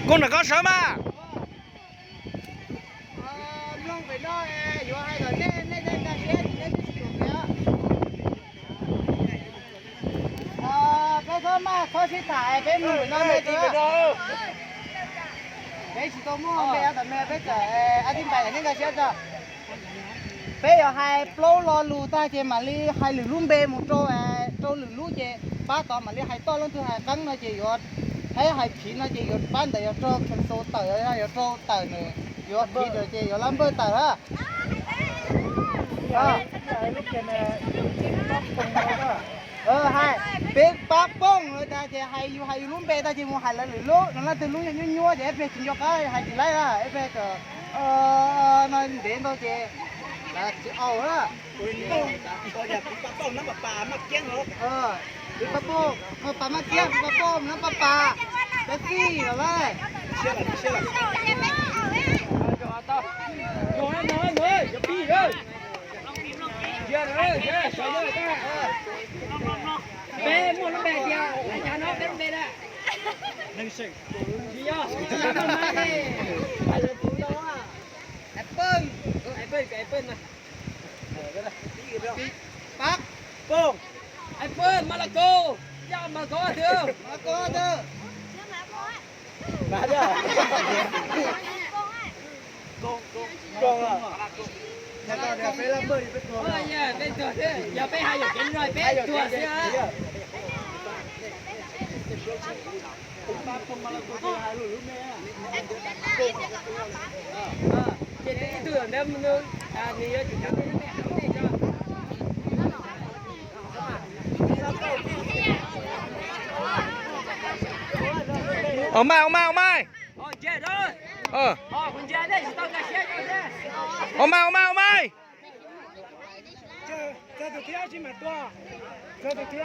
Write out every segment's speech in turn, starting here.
Kuv nrog koj sawv mas. Peb txhob maj txhob sib tham, peb mus pem no me, peb tsis tau muaj me, peb txawm a tib npaim nej nkag siab tso. Peb yuav hais plaub lo lus tag ces mam li hais lwm lub npe mus rau, rau lwm lub ces pab tod mam li hais toj. Leej twg hais qeeb no ces yuav, hais hais phiv no ces yuav pab ntawd yuav raug cancel tawm, yuav raug tawm, yuav phiv ces yuav lab npawj tawm na. Hais peb pab pooj no tas ces hais yus hais yus lub npe tag ces mus hais lawv lwm lub no, leej twg lub nyuaj nyuaj ces eb peg tsis nco qab hais tsis laib na, eb peg no ntev ntau ces tsis au na. Pab pooj, pab pooj, pab pooj, pab pooj, pab txij los lawm. Peb muaj lub npe tias, cas no peb lub npe na? Tsis yog, tsis yog no mas, pab, pab, pab, mas la kos, yog mas la kos twg? Mas la kos twg? Yog peb hais yuam kev no peb tuag xwb. Ces ib tug ntawd nws yuav tsum cov tej lub npe hais tej tso. Ua mai, ua mai, ua mai. Ua mai, ua mai, ua mai.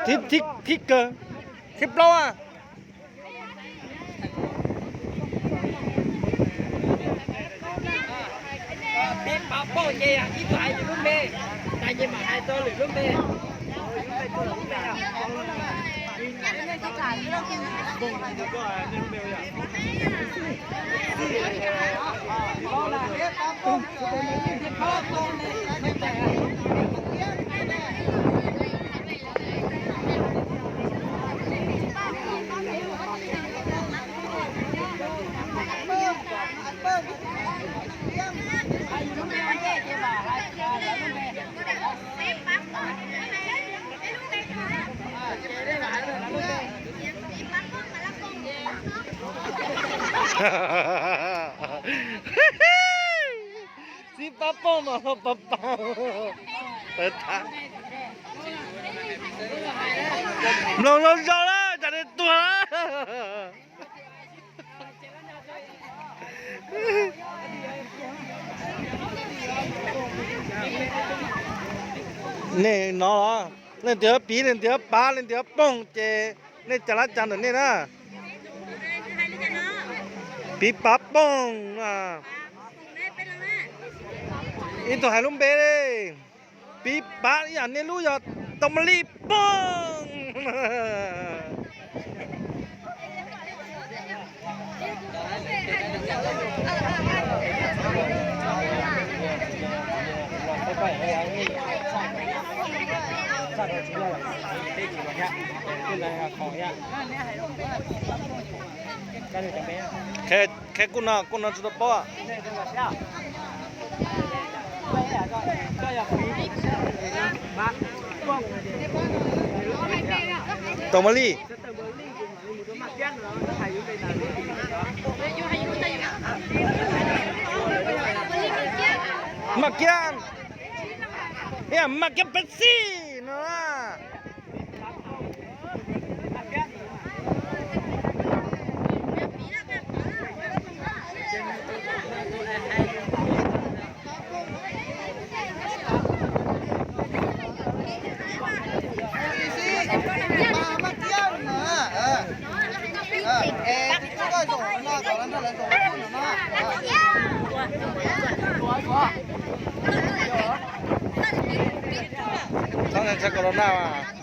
Thib, thib, thib kawg, thib plaub a. Peb pab pooj ces ib tug hais yus lub npe, tas ces mam hais tau lwm lub npe. Txib pab pooj mas pab pab. Mloog zoo zoo na, tsam nej tuag. Nej no los, leej twg piv, leej twg pab, leej twg pooj ces nej cas lab cas ntawm nej na. Piv pab pooj na. Ib tug hais lub npe li. Piv pab ib yam nej lub yog Tau Mas Li Pooj. Qhia kuj no, kuj no tsis tau paub. Tau Mas Li. Maj Kiab, ib yam Maj Kiab Pepsi no. Corona.